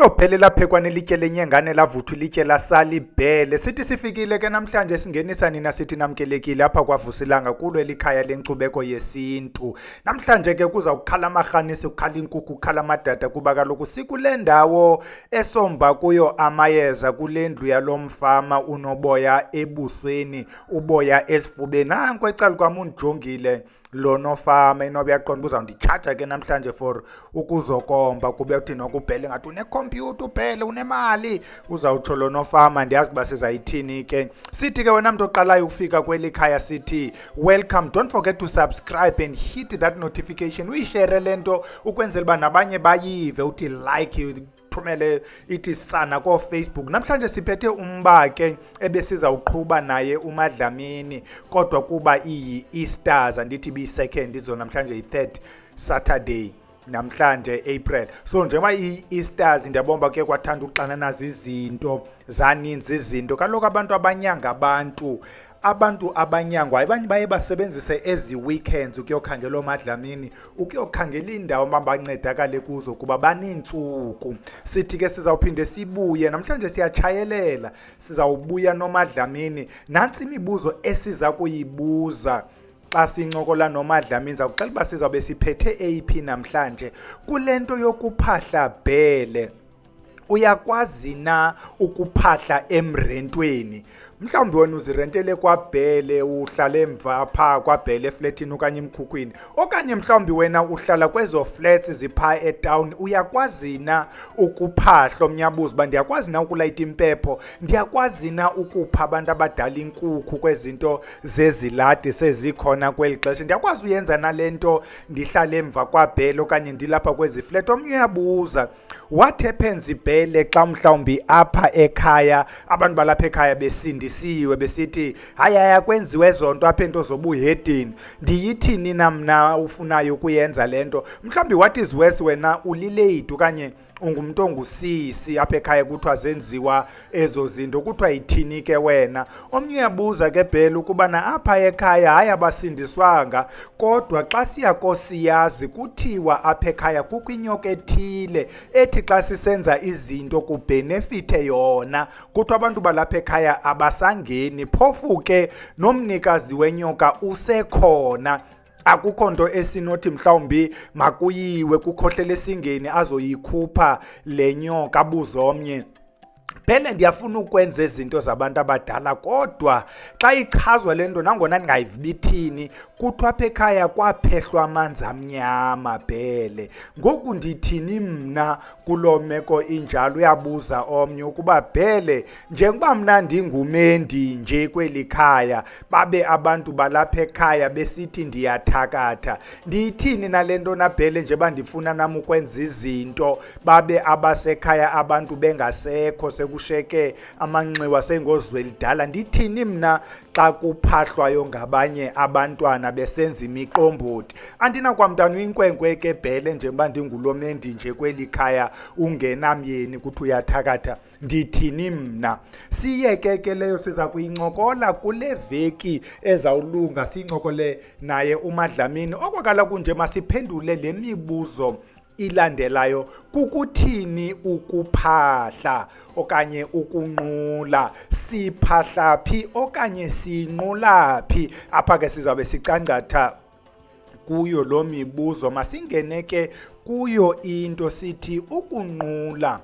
Molo Bhele laphekwa nelitye lenyengane lavuthwa ilitye lasalibhele. Sithi sifikile ke namhlanje singenisa nina sithi namkelekile apha kwaVusilanga kulo elikhaya lenkcubeko yesintu. Namhlanje ke kuza kukhala amarhanisi, kukhala inkukhu, kukhala amadada kuba kaloku sikule ndawo esomba kuyo amayeza kule ndlu yalo mfama unoboya ebusweni, uboya esifubeni. Nanko ecala kwam undijongile lo nofama inoba uyaqonda uba uzawunditshaja ke namhlanje for ukuzokomba kube kuthi noko uBhele ngathi unekhompyutha, uBhele unemali, uzawutsho lo nofama. Ndiyazi uba sizayithini ke. Sithi ke wena mntu oqalayo ukufika kweli khaya sithi welcome, don't forget to subscribe and hit that notification, uyishere le nto ukwenzela uba nabanye bayive, uthi like, thumele ithi sana kooFacebook. Namhlanje siphethe umba ke ebesizawuqhuba naye uMadlamini, kodwa kuba iyi-Easters, andithi ibiyi-second izo namhlanje yi-third Saturday namhlanje April. So njengoba iyi-Easters ndiyabona ke kwathanda uxananaza izinto, zaninzi izinto. Kaloku abantu abanyanga abantu abanyangwayo abanye baye basebenzise ezi weekends ukuyokhangela ooMadlamini, ukuyokhangela iindawo mabancedakale kuzo kuba baneentsuku. Sithi ke sizawuphinde sibuye namhlanje, siyatshayelela, sizawubuya noMadlamini. Nantsi imibuzo esiza kuyibuza xa sincokola noMadlamini. Zawuxela uba sizawube siphethe eyiphi namhlanje kule nto yokuphahla. Bhele, uyakwazi na ukuphahla emrentweni? Mhlawumbi wena uzirentele kwaBhele, uhlala emva phaa kwaBhele efletini okanye emkhukwini, okanye mhlawumbi wena uhlala kwezo flats ziphaa etawuni. Uyakwazi na ukuphahla? Omnye abuze uba ndiyakwazi na ukulayita impepho, ndiyakwazi na ukupha abantu abadala inkukhu kwezinto zeziladi sezikhona kweli xesha, ndiyakwazi uyenza nale nto ndihlale emva kwaBhele okanye ndilapha kwezi flat? Omnye uyabuza, what happens Bhele xa mhlawumbi apha ekhaya abantu balapha ekhaya besindisiwe besithi hayi hayi akwenziwe ezo nto apha, into zobuhedeni, ndiyithini na mna ufunayo ukuyenza le nto? Mhlawumbi what is worse, wena ulileyidi okanye ungumntu ongusisi apha ekhaya kuthiwa zenziwa ezo zinto, kuthiwa yithini ke wena? Omnye uyabuza ke Bhele ukubana apha ekhaya hayi abasindiswanga, kodwa xa siya kosiyazi kuthiwa apha ekhaya kukho inyoka ethile ethi xa sisenza izinto kubhenefithe yona, kuthiwa abantu balapha ekhaya abasangeni, phofu ke nomnikazi wenyoka usekhona, akukho nto esinothi mhlawumbi makuyiwe kukhohlele esingeni azoyikhupha le nyoka. Abuze omnye, Bhele ndiyafuna ukwenza izinto zabantu abadala, kodwa xa ichazwa le nto nangona ndingayivi ithini, kuthiwa apha ekhaya kwaphehlwa amanzi amnyama. Bhele, ngoku ndithini mna kuloo meko injalo? Uyabuza omnye ukuba Bhele, njengoba mna ndingumendi nje kweli khaya, babe abantu balapha ekhaya besithi ndiyathakatha, ndiyithini nale nto naBhele, njengoba ndifuna nam ukwenza izinto babe abasekhaya abantu bengasekho, sekusheke amanxiwa sengozwelidala, ndithini mna xa kuphahlwayo ngabanye abantwana besenza imiqombothi? Andinakwamntana uyinkwenkwe ke Bhele, njengoba ndingulomendi nje kweli khaya ungenamyeni, kuthi uyathakatha, ndithini mna? Siyeke ke leyo, siza kuyincokola kule veki ezawulunga, siyincokole naye uMadlamini. Okwakala kunje masiphendule le mibuzo ilandelayo: kukuthini ukuphahla okanye ukunqula, siphahla phi okanye sinqula phi? Apha ke sizawube sicangcatha kuyo loo mibuzo. Masingene ke kuyo into, sithi ukunqula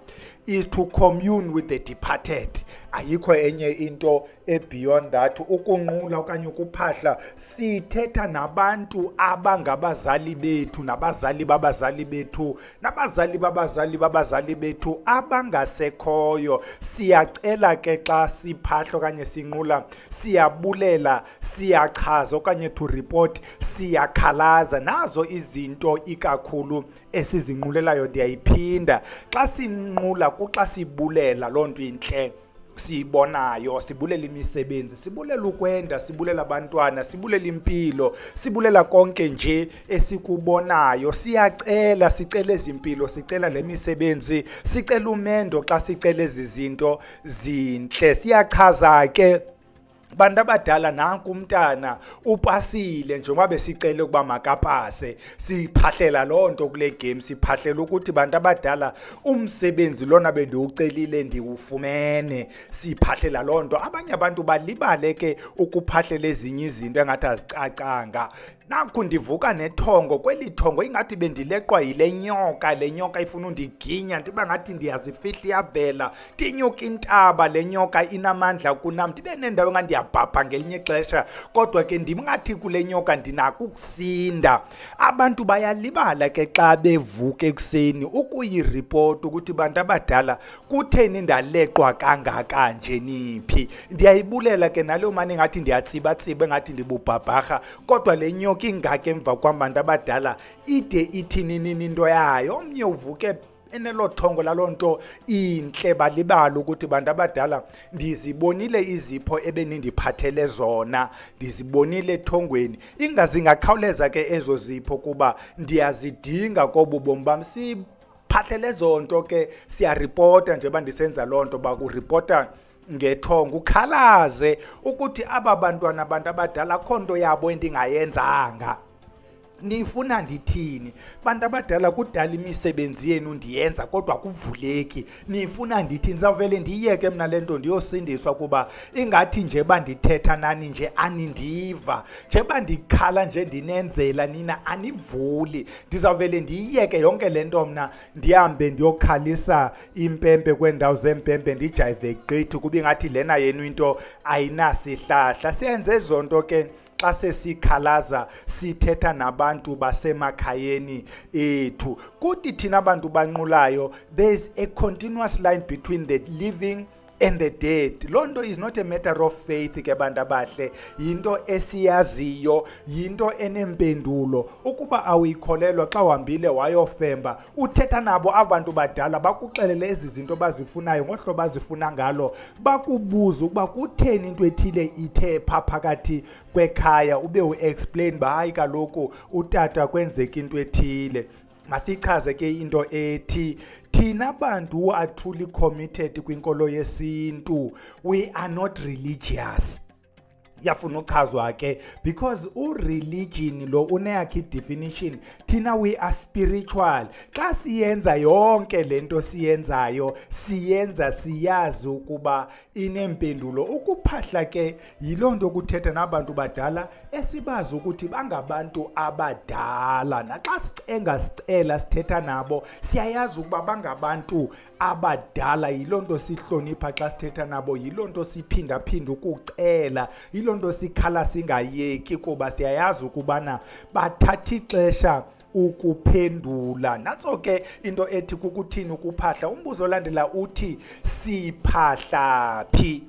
is to commune with the departed, ayikho enye into ebeyond that. Ukunqula okanye ukuphahla, sithetha nabantu abangabazali bethu nabazali babazali bethu nabazali babazali babazali bethu abangasekhoyo. Siyacela ke xa siphahla okanye sinqula, siyabulela, siyachaza okanye to report, siyakhalaza, nazo izinto ikakhulu esizinqulelayo. Ndiyayiphinda, xa sinqula kuxa sibulela loo nto intle siyibonayo, sibulela imisebenzi, sibulela ukwenda, sibulela abantwana, sibulela impilo, sibulela konke nje esikubonayo. Siyacela, sicela ezimpilo, sicela le misebenzi, sicela umendo xa sicela ezi zinto zintle. Siyachaza ke Bantu abadala, nanku umntana upasile njengoba besicele ukuba makapase. Siphahlela loo nto kule game, siphahlela ukuthi, bantu abadala, umsebenzi lona bendiwucelile ndiwufumene. Siphahlela loo nto. Abanye abantu balibale ke ukuphahlela ezinye izinto engathi azicacanga. Nakhu ndivuka nethongo, kweli thongo ingathi bendileqwa yile nyoka, le nyoka ifuna undiginya, ndiba ngathi ndiyazifihla iyavela. Ndinyuka intaba, le nyoka inamandla kunam, ndibe nendawo engathi ndiyabhabha ngelinye ixesha, kodwa ke ndingathi kule nyoka ndinako ukusinda. Abantu bayalibala ke xa bevuka ekuseni ukuyiripota ukuthi, bantu abadala, kutheni ndaleqwa kangaka nje, niphi? Ndiyayibulela ke naleyo mane ngathi ndiyatsibatsiba, engathi ndibubhabharha, kodwa le nyoka ingaka emva kwam, bantu abadala, ide ithini nini into yayo? Omnye uvuke enelo thongo laloo nto intle, balibala ukuthi, bantu abadala, ndizibonile izipho ebenindiphathele zona, ndizibonile ethongweni, ingazingakhawuleza ke ezo zipho kuba ndiyazidinga kobu bomi bam. Siphahlele ezo nto ke, siyaripota njengoba ndisenza loo nto, bakuripota ngethongo, ukhalaze ukuthi aba bantwana, abantu abadala, akho nto yabo endingayenzanga, nifuna ndithini? Bantu abadala, kudala imisebenzi yenu ndiyenza kodwa kuvuleki, nifuna ndithini? Ndizawuvele ndiyiyeke mna le nto ndiyosindiswa, kuba ingathi nje bandithetha nani nje anindiva, njengoba ndikhala nje ndinenzela nina anivuli. Ndizawuvele ndiyiyeke yonke le nto mna, ndihambe ndiyokhalisa impempe kweendawo zempempe, ndijayive gqithi, kuba ingathi lena yenu into ayinasihlahla. Siyenze ezo nto ke xa sesikhalaza, sithetha nabantu basemakhayeni ethu. Kuthi thina bantu banqulayo, there's a continuous line between the living and the dead. Loo nto is not a matter of faith ke, bantu abahle, yinto esiyaziyo, yinto enempendulo. Ukuba awuyikholelwa, xa uhambile wayofemba, uthetha nabo abantu badala, bakuxelele ezi zinto bazifunayo ngohlobo bazifuna ngalo, bakubuze ukuba kutheni into ethile ithe pha phakathi kwekhaya, ube u-explain uba hayi kaloku utata kwenzeka into ethile. Masichaze ke into ethi thina bantu who are truly committed kwinkolo yesintu, we are not religious. Iyafuna uchazwa ke because ureligion lo uneyakhe idefinition. Thina we are spiritual. Xa siyenza yonke lento siyenzayo, siyenza siyazi ukuba inempendulo. Ukuphahla ke yiloo nto kuthetha nabantu badala esibazi ukuthi bangabantu abadala. Naxa sicenga, sicela, sithetha nabo, siyayazi ukuba bangabantu abadala. Yiloo nto sihlonipha xa sithetha nabo, yiloo nto siphindaphinda ukucela, yiloo nto sikhala singayeki, kuba siyayazi ukubana bathatha ixesha ukuphendula. Nantso ke into ethi kukuthini ukuphahla. Umbuzo olandela uthi, siphahla phi?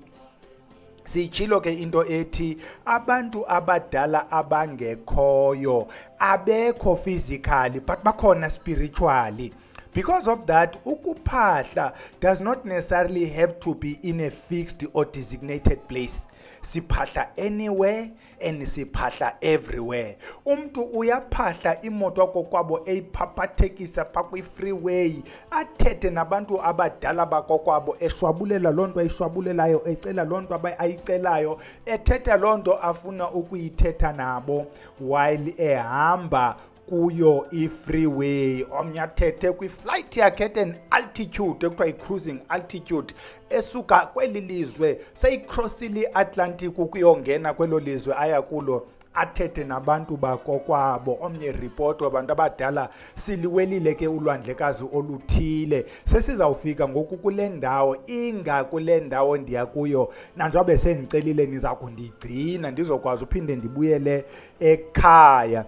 Siyitshilo ke into ethi abantu abadala abangekhoyo abekho physically, but bakhona spiritually. Because of that, ukuphahla does not necessarily have to be in a fixed or designated place. Siphahla anywhere and siphahla everywhere. Umntu uyaphahla imoto akokwabo eyiphaphathekisa phaa kwi-freeway, athethe nabantu abadala bakokwabo, eshwabulela loo nto ayishwabulelayo, ecela loo nto ayicelayo, ethetha loo nto afuna ukuyithetha nabo while ehamba kuyo i-freeway. Omnye athethe kwiflight yakhe at an altitude ekuthiwa yi-cruising altitude, esuka kweli lizwe seyicrossile i-Atlantic ukuyongena kwelo lizwe aya kulo, athethe nabantu bakokwabo. Omnye report wabantu abadala, siliwelile ke ulwandlekazi oluthile, sesizawufika ngoku kule ndawo, inga kule ndawo ndiya kuyo, nanjengoba sendicelile niza kundigcina ndizokwazi uphinde ndibuyele ekhaya.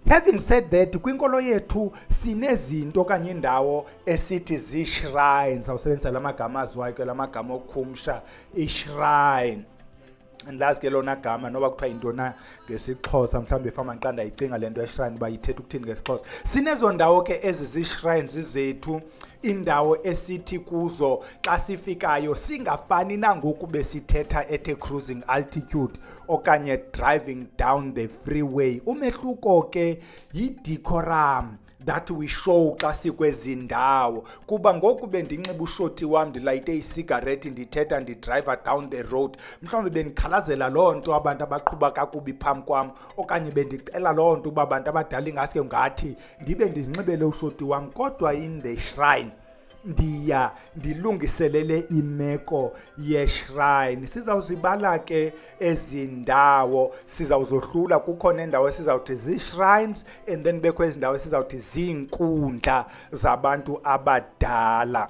Having said that, kwinkolo yethu sinezinto okanye indawo esithi zii-shrines. Awusebenzisa la magama aziwayo ke, la magama okukhumsha, i-shrine. Andilazi ke lona gama noba kuthiwa yintoni na ngesiXhosa. Mhlawumbi fama ndiqanda ayicinga le nto yeshrine uba ithetha ukuthini ngesiXhosa. Sinezo ndawo ke ezi zii-shrines zethu, indawo esithi kuzo xa sifikayo singafani nangoku besithetha at a cruising altitude okanye driving down the freeway. Umehluko ke yi-decorum. that we show xa sikwezi ndawo. Kuba ngoku bendinxiba ushoti wam, ndilayite isigarethi, ndithetha, ndidrayiva down the road, mhlawumbi bendikhalazela loo nto abantu abaqhuba kakubi phambi kwam, okanye bendicela loo nto uba abantu abadala ingaske ngathi ndibe ndizinxibele ushoti wam. Kodwa in the shrine ndiya ndilungiselele imeko yeshrine. Sizawuzibala ke ezi ndawo, sizawuzohlula. Kukhona indawo esizawuthi zii-shrines and then bekho ezi ndawo esizawuthi ziinkundla zabantu abadala.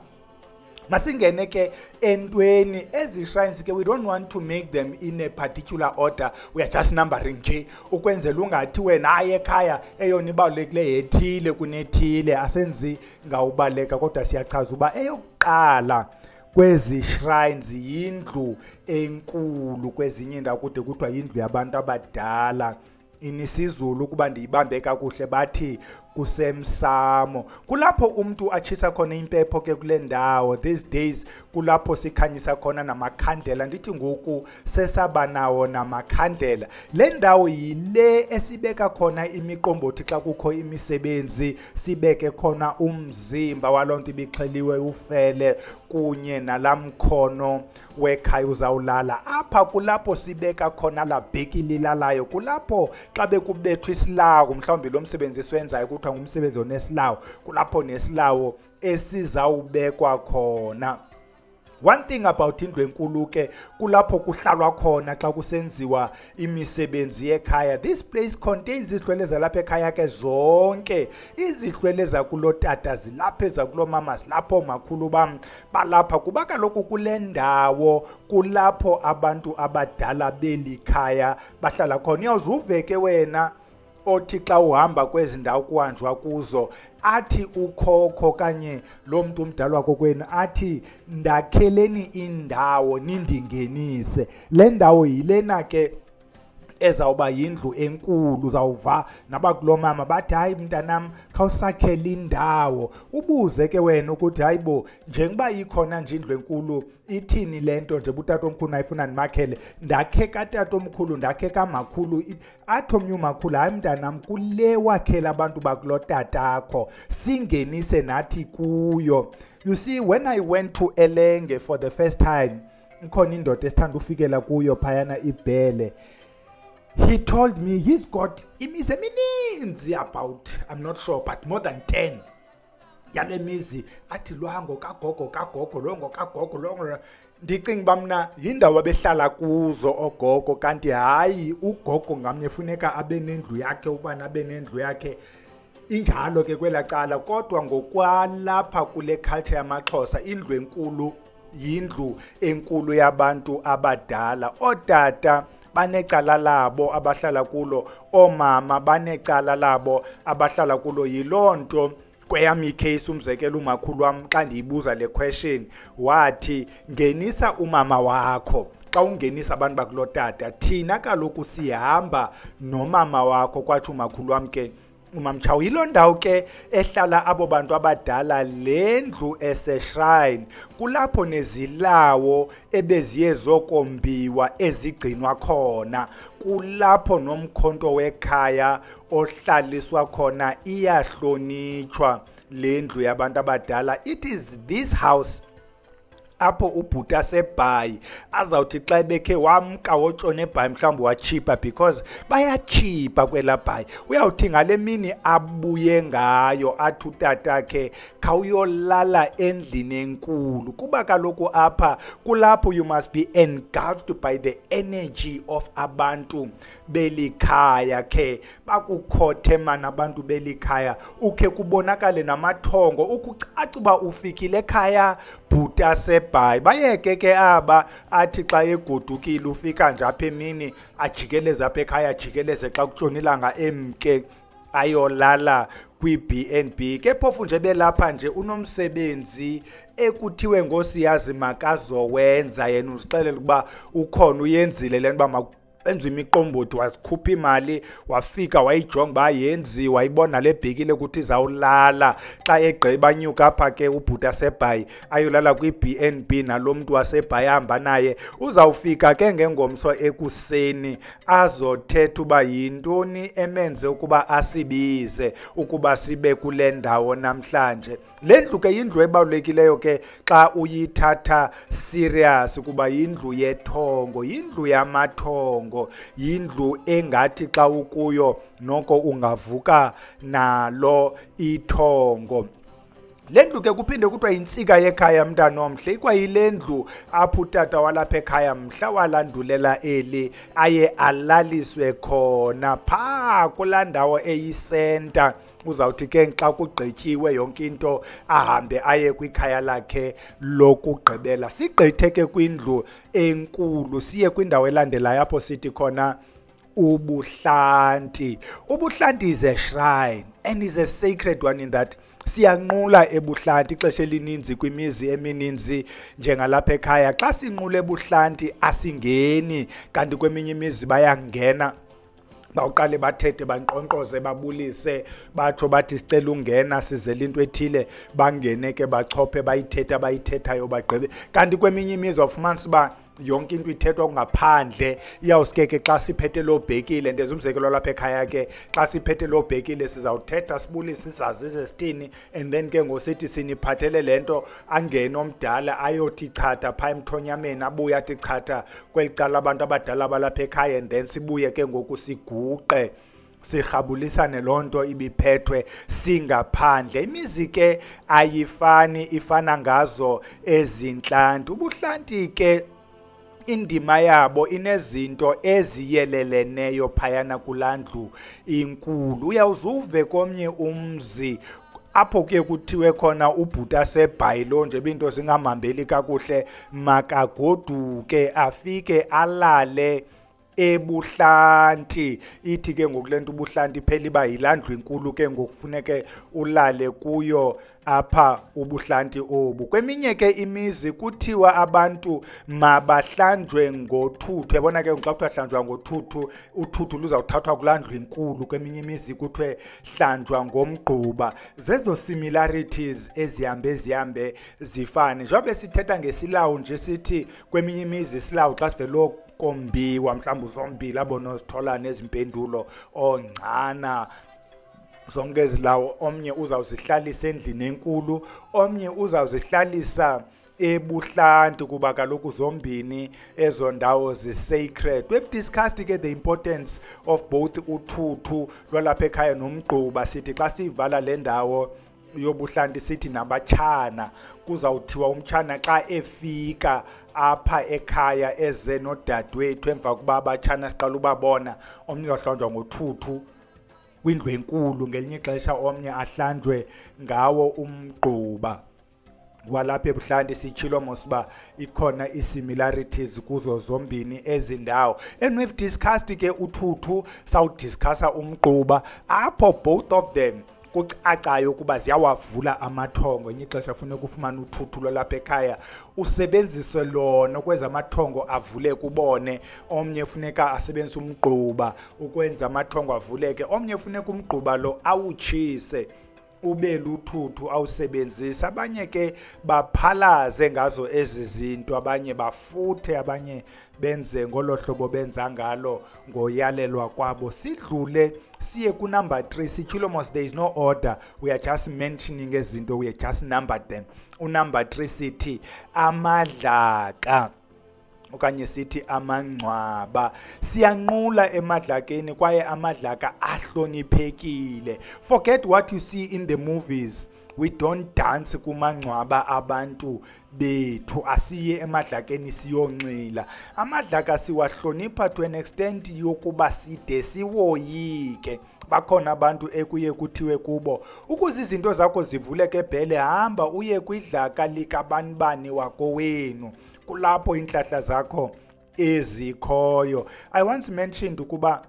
Masingene ke entweni. Ezi shrines ke, we don't want to make them in a particular order, we are just numbering nje ukwenzela ungathi wena, hayi, ekhaya eyona ibalulekileyo yethile kunethile. Asenzi ngawubaleka, kodwa siyachaza uba eyokuqala kwezi shrines yindlu enkulu. Kwezinye indawo kude kuthiwa yindlu yabantu abadala. InisiZulu, ukuba ndiyibambe kakuhle, bathi kusemsamo. Kulapho umntu atshisa khona impepho ke kule ndawo. These days kulapho sikhanyisa khona namakhandlela, ndithi ngoku sesaba nawo namakhandlela. Le ndawo yile esibeka khona imiqombothi xa kukho imisebenzi, sibeke khona umzimba waloo nto ibixheliwe, ufele kunye nalamkhono wekhaya uzawulala apha. Kulapho sibeka khona laa bhekile ilalayo. Kulapho xa bekubethwa isilawu, mhlawumbi lo msebenzi esiwenzayo kuthiwa ngumsebenzi onesilawu, kulapho nesilawo esizawubekwa khona. One thing about indlu enkulu ke, kulapho kuhlalwa khona xa kusenziwa imisebenzi yekhaya. This place contains izihlwele zalapha ekhaya ke zonke. Izihlwele zakulotata zilapha, ezakulomama zilapho, makhulu bam balapha, kuba kaloku kule ndawo kulapho abantu abadala beli khaya bahlala khona. Uyawuze ke wena othi xa uhamba kwezi ndawo kuhanjwa kuzo, athi ukhokho kanye lo mntu umdala wakokwenu athi, "Ndakheleni indawo nindingenise." Le ndawo yilena ke ezawuba yindlu enkulu. Uzawuva nabakulomama bathi, "Hayi mntanam, khawusakhele indawo." Ubuze ke wena ukuthi, "Hayi bo, njengoba ikhona nje indlu enkulu, ithini le nto nje utatomkhulu ayifuna ndimakhele? Ndakhe katatomkhulu, ndakhe kamakhulu." Athi omnye umakhulu, "Hayi mntanam, kule wakhela abantu bakulotatakho, singenise nathi kuyo." You see, when I went to Elenge for the first time, ikhona indoda esithanda ufikela kuyo phayana, ibhele. He told me he's got imizi emininzi, about, I'm not sure, but more than 10 yale mizi. Athi lwango kagogo kagogo, longo kagogo longo. Ndicinga uba mna yindawo abehlala kuzo ogogo, kanti hayi, ugogo ngamnye funeka abe nendlu yakhe, ubani abe nendlu yakhe. Injalo ke kwelaa cala, kodwa ngokwalapha kule culture yamaXhosa, indlu enkulu yindlu enkulu yabantu abadala. Ootata banecala labo abahlala kulo, oomama banecala labo abahlala kulo. Yiloo nto kweyam icase, umzekelo, umakhulu wam, xa ndiyibuza le question, wathi, "Ngenisa umama wakho xa ungenisa abantu bakulotata, thina kaloku sihamba nomama wakho," kwatsho umakhulu wam ke, uMamtshawu. Yiloo ndawo ke ehlala abo bantu abadala, le ndlu eseshrine. Kulapho nezilawo ebeziye zokombiwa ezigcinwa khona, kulapho nomkhonto wekhaya ohlaliswa khona. Iyahlonitshwa le ndlu yabantu abadala. It is this house apho ubhuti asebhayi azawuthi xa ebekhe wamka, wotshona eBhayi, mhlawumbi watshipa, because bayatshipa kwelaa Bhayi, uyawuthi ngale mini abuye ngayo athi utatakhe, "Khawuyolala endlini enkulu," kuba kaloku apha kulapho you must be engulfed by the energy of abantu belikhaya, khe bakukhothe mana abantu belikhaya, ukhe kubonakale namathongo, ukucaca uba ufikile ekhaya, bhuti asebhayi. Bayeke ke aba athi xa egodukile, ufika nje apha emini, ajikeleze apha ekhaya, ajikeleze xa kutshona ilanga, emke ayolala kwi-B&B. Ke phofu nje belapha nje, unomsebenzi ekuthiwe ngosiyazi makazowenza, yena uzixelela ukuba ukhona uyenzile le nto uba Enza imiqombothi, wazikhupha imali, wafika wayijonga uba yenziwa, ibona le bhekile ukuthi izawulala. Xa egqiba nyuka apha ke ubhuti asebhayi ayolala kwi-B&B nalo mntu wasebhayi ahamba naye. Uzawufika ke ngengomso ekuseni azothetha uba yintoni emenze ukuba asibize ukuba sibe kule ndawo namhlanje. Le ndlu ke yindlu ebalulekileyo ke xa uyithatha serious, kuba yindlu yethongo, yindlu yamathongo, yindlu engathi xa ukuyo noko ungavuka nalo ithongo. Le ndlu ke kuphinde kuthiwa yintsika yekhaya, mntana omhle. Ikwayile ndlu apho utata walapha ekhaya mhla walandulela eli aye alaliswe khona phaa kulaa ndawo eyisenta. Uzawuthi ke xa kugqityiwe yonke into ahambe aye kwikhaya lakhe lokugqibela. Sigqithe ke kwindlu enkulu siye kwindawo elandelayo apho sithi khona ubuhlanti. Ubuhlanti is a shrine and is a sacred one in that siyanqula ebuhlanti ixesha elininzi kwimizi emininzi njengalapha ekhaya. Xa sinqula ebuhlanti asingeni, kanti kweminye imizi bayangena, bawuqale bathethe, bankqonkqoze, babulise, batsho bathi sicela ungena, sizele into ethile, bangene ke bachophe bayithethe abayithethayo bagqibe. Kanti kweminye imizi wawufumanisa uba yonke into ithethwa ngaphandle. Iyawuske ke xa siphethe loo bhekile, ndenza umzekelo lapha ekhaya ke, xa siphethe loo bhekile sizawuthetha, sibulise, sizazise sithini, and then ke ngosithi siniphathele le nto, angene omdala ayothi chatha phaa emthonyameni, abuye athi chatha kweli cala abantu abadala balapha ekhaya, and then sibuye ke ngoku siguqe sirhabulisane loo nto ibiphethwe singaphandle. Imizi ke ayifani, ifana ngazo ezintlanti. Ubuhlanti ke indima yabo inezinto eziyeleleneyo phayana kulaa ndlu inkulu. Uyawuzuve komnye umzi apho kuye kuthiwe khona ubhuti asebhayi lo nje into zingamhambeli kakuhle makagoduke afike alale ebuhlanti. Ithi ke ngoku le nto ubuhlanti iphela iba yilaa ndlu inkulu ke ngokufuneke ulale kuyo apha ubuhlanti obu. Kweminye ke imizi kuthiwa abantu mabahlanjwe ngothuthu. Yabona ke xa kuthiwa hlanjwa ngothuthu, uthuthu luzawuthathwa kulaa ndlu inkulu. Kweminye imizi kuthiwe hlanjwa ngomgquba. Zezo similarities ezihambe zihambe zifane. Njengoba sithetha ngesilawu nje sithi kweminye imizi isilawu xa sivele kombiwa, mhlawumbi uzombila abonozithola nezimpendulo ongcana zonke ezilawo, omnye uzawuzihlalisa endlini enkulu, omnye uzawuzihlalisa ebuhlanti, kuba kaloku zombini ezo ndawo zi-sacred. We've discussed ke the importance of both uthuthu lwalapha ekhaya nomgquba. Sithi xa siyivala le ndawo yobuhlanti sithi nabatshana, kuzawuthiwa umtshana xa efika apha ekhaya eze nodadewethu, emva kuba abatshana siqala ubabona, omnye uzawuhlanjwa ngothuthu kwindlu enkulu, ngelinye ixesha omnye ahlanjwe ngawo umgquba walapha ebuhlanti. Sitshilo mos uba ikhona ii-similarities kuzo zombini ezi ndawo. And we've discussed ke uthuthu, sawudiscussa umgquba, apho both of them kucacayo ukuba ziyawavula amathongo. Enye ixesha funeka ufumane uthuthu lwalapha ekhaya usebenzise lona ukwenza amathongo avuleke ubone. Omnye funeka asebenzise umgquba ukwenza amathongo avuleke, omnye funeka umgquba lo awutshise ube luthuthu awusebenzise. Abanye ke baphalaze ngazo ezi zinto, abanye bafuthe, abanye benze ngolo hlobo benza ngalo ngoyalelwa kwabo. Sidlule siye kunumber 3. Sitshilo mos there is no order, we are just mentioning ezinto, we are just numbered them. Unumber 3 sithi amadlaka okanye sithi amangcwaba. Siyanqula emadlakeni kwaye amadlaka ahloniphekile. Forget what you see in the movies. We don't dance kumangcwaba abantu bethu, asiye emadlakeni siyonxila. Amadlaka siwahlonipha to an extent yokuba side siwoyike. Bakhona abantu ekuye kuthiwe kubo, ukuze izinto zakho zivuleke bhele, hamba uye kwidlaka likabanibani wakowenu, kulapho iintlahla zakho ezikhoyo. I once mentioned ukuba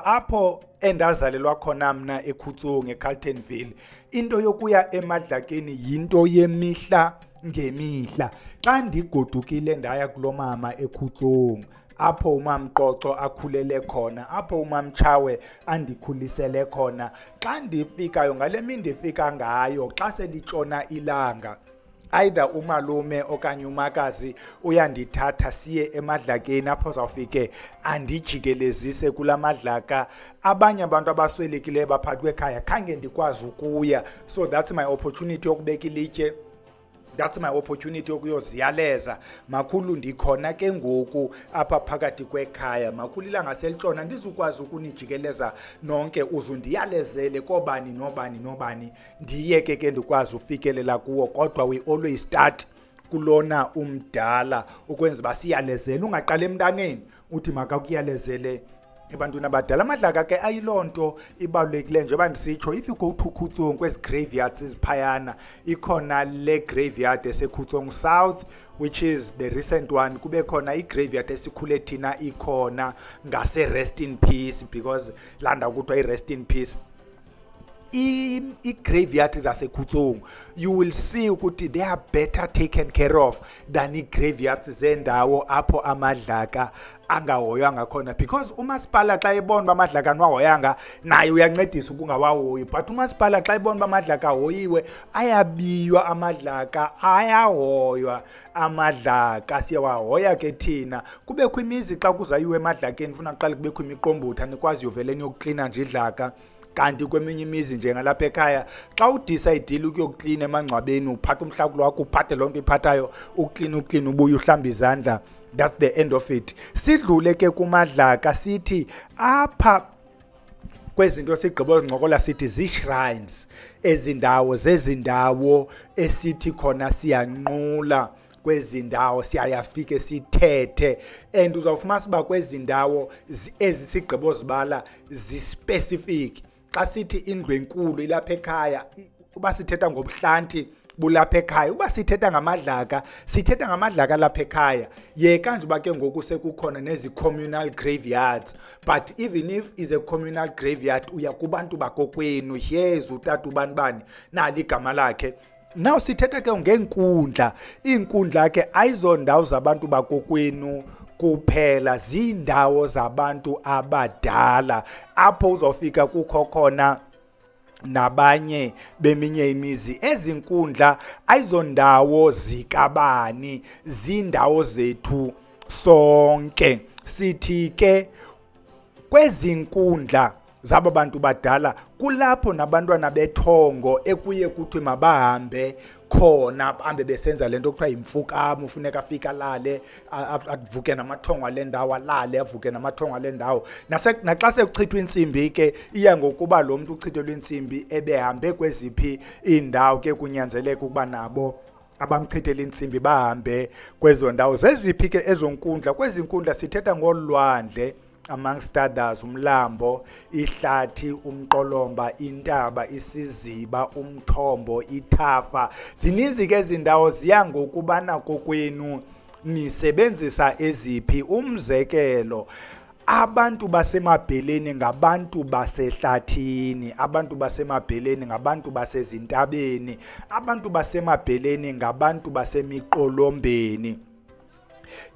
apho endazalelwa khona mna eKhutsong eCarltonville, into yokuya emadlakeni yinto yemihla ngemihla. Xa ndigodukile ndaya kulo mama eKhutsong, Apho uMamqoco akhulele khona, apho uMamtshawe andikhulisele khona. Xa ndifikayo ngale mini ndifika ngayo, xa selitshona ilanga, either umalume okanye umakazi uyandithatha siye emadlakeni apho azawufike andijikelezise kula madlaka. Abanye abantu abaswelekileyo baphakathi kwekhaya khange ndikwazi ukuya, so that's my opportunity yokubeka ilitye, that's my opportunity yokuyoziyaleza. Makhulu, ndikhona ke ngoku apha phakathi kwekhaya. Makhulu, ilanga selitshona, ndizukwazi ukunijikeleza nonke, uzundiyalezele koobani nobani nobani, ndiyeke ke ndikwazi ufikelela kuwo. Kodwa we always start kulona umdala ukwenza uba siyalezele. Ungaqala emntaneni uthi makakuyalezele ebantwini abadala. Amadlaka ke ayiloo nto ibalulekileyo. Njengoba ndisitsho, if you go to Khutsong, kwezi graveyards eziphayana, ikhona le graveyard eseKhutsong South, which is the recent one, kube khona i-graveyard esikhule thina ikhona ngase-Rest in Peace, because laa ndawo kuthiwa i-Rest in Peace. I-graveyard zaseKhutsong, you will see ukuthi they are better taken care of than ii-graveyards zendawo apho amadlaka angahoywanga khona, because umasipala xa ebona uba amadlaka aniwahoyanga, naye uyancedisa ukungawahoyi. But umasipala xa ebona uba amadlaka ahoyiwe, ayabiywa amadlaka, ayahoywa amadlaka, siyawahoya ke thina. Kubekho imizi xa kuzayiwe emadlakeni funa kuqale kubekho imiqombothi, anikwazi uyovele niyokuklina nje idlaka. Kanti kweminye imizi njengalapha ekhaya, xa udisayidile ukuyoklina emangcwabeni, uphatha umhlakulo wakho, uphathe loo nto iphathayo, ukline, ukline, ubuye uhlamba izandla, that's the end of it. Sidlule ke kumadlaka, sithi apha kwezinto sigqibo zincokola sithi zii-shrines. Ezi ndawo zezi ndawo esithi khona siyanqula, kwezi ndawo siyayafike sithethe, and uzawufumanisa uba kwezi ndawo ezi sigqibo zibala zi-specific. Xa sithi indlu enkulu ilapha ekhaya, uba sithetha ngobuhlanti bulapha ekhaya, uba sithetha ngamadlaka, sithetha ngamadlaka lapha ekhaya. Yeka nje uba ke ngoku sekukhona nezi-communal graveyards, but even if is a communal graveyard, uya kubantu bakokwenu, here's utata ubani bani, nali igama lakhe. Now sithetha ke ngeenkundla. Iinkundla ke ayizondawo zabantu bakokwenu kuphela, ziindawo zabantu abadala apho uzawufika kukho khona nabanye beminye imizi. Ezi nkundla ayizondawo zikabani, ziindawo zethu sonke. Sithi ke kwezi nkundla zaba bantu badala kulapho nabantwana bethongo ekuye kuthiwe mabahambe khona, bahambe besenza le nto kuthiwa yimfukamo. Ufuneka afike alale, avuke namathongo ale ndawo, alale avuke namathongo ale ndawo. Naxa sekuchithwa intsimbi ke, iya ngokuba lo mntu uchithelwe intsimbi ebehambe kweziphi iindawo, ke kunyanzeleka ukuba nabo abamchithela intsimbi bahambe kwezo ndawo. Zeziphi ke ezo nkundla? Kwezi nkundla sithetha ngolwandle, amongst others, umlambo, ihlathi, umqolomba, intaba, isiziba, umthombo, ithafa. Zininzi ke ezi ndawo, ziya ngokubana kokwenu nisebenzisa eziphi. Umzekelo, abantu basemabheleni ngabantu basehlathini, abantu basemabheleni ngabantu basezintabeni, abantu basemabheleni ngabantu basemiqolombeni.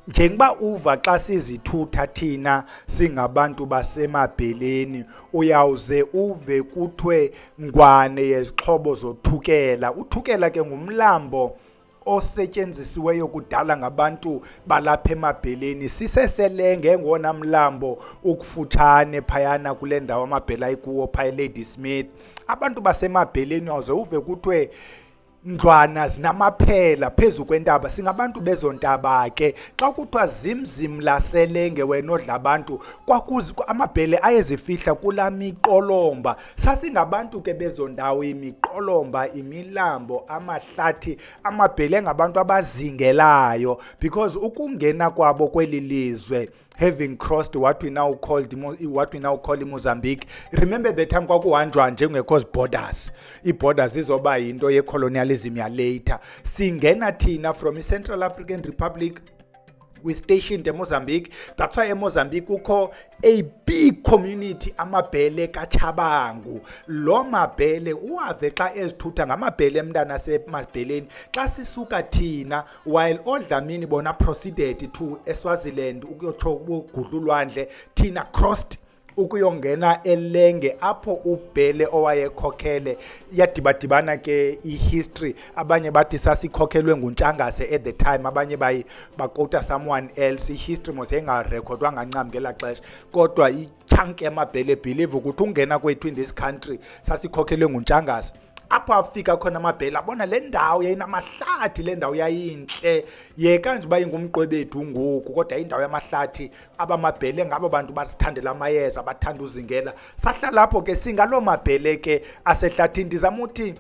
Njengoba uva xa sizithutha thina singabantu basemabheleni, uyawuze uve kuthiwe ngwane yezixhobo zothukela. Uthukela ke ngumlambo osetyenzisiweyo kudala ngabantu balapha emabheleni. Siseselenge ngowona mlambo ukufutshane phayana kule ndawo amabhele ayikuwo phaya eLadysmith. Abantu basemabheleni uyawuze uve kuthiwe ndlwana zinamaphela phezu kwentaba, singabantu bezo ntaba ke. Xa kuthiwa zimzim laselenge wena odla abantu, amabhele ayezifihla kulaa miqolomba. Sasingabantu ke bezo ndawo, imiqolomba, imilambo, amahlathi. Amabhele ngabantu abazingelayo, because ukungena kwabo kweli lizwe, having crossed what we now call iMozambique. Remember the time kwakuhanjwa nje kungekho borders. Ii-borders izoba yinto ye-colonialism ya later. Singena thina from i-Central African Republic We stationed eMozambique. That's why eMozambique kukho a big community, amaBhele kaChabangu. Lo maBhele uwave xa ezithutha ngamaBhele emntana semabheleni. Xa sisuka thina, while oDlamini bona proceeded to eSwaziland ukuyotsho ukugudla ulwandle, thina crossed ukuyongena eLenge apho uBhele owayekhokhele. Iyadibadibana ke ihistory. Abanye bathi sasikhokhelwe nguNtshangase at the time, abanye bayi bakota someone else. Ihistory mos yayingarekhodwanga ncam ngelaa xesha, kodwa ichunk yamaBhele believe ukuthi ungena kwethu in this country sasikhokhelwe nguNtshangase. Apho afika khona amaBhele abona le ndawo yayinamahlathi, le ndawo yayintle, yeka nje uba ingumqwebethu ngoku, kodwa indawo yamahlathi. AbamaBhele ngabo bantu basithandela amayeza, bathanda uzingela. Sahlala apho ke singaloo maBhele ke asehlathini. Ndizama uthi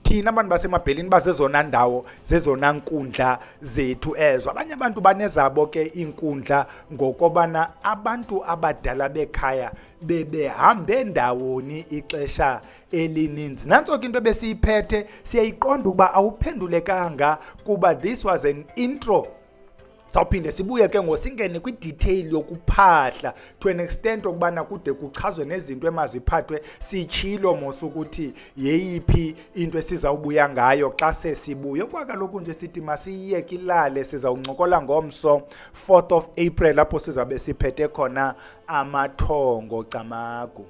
thina abantu basemabheleni bazezona ndawo, zezona nkundla zethu ezo. Abanye abantu banezabo ke iinkundla ngokobana abantu abadala bekhaya bebehambe ndawoni ixesha elininzi. Nantso ke into ebesiyiphethe. Siyayiqonda ukuba awuphendulekanga kuba this was an intro. Sawuphinde sibuye ke ngosingene kwidetail yokuphahla to an extent okubana kude kuchazwe nezinto emaziphathwe. Sitshilo mos ukuthi yeyiphi into esizawubuya ngayo xa sesibuye. Kwakaloku nje sithi masiyiyeke ilale, sizawuncokola ngomso, 4th of April, apho sizawube siphethe khona amathongo. Camagu.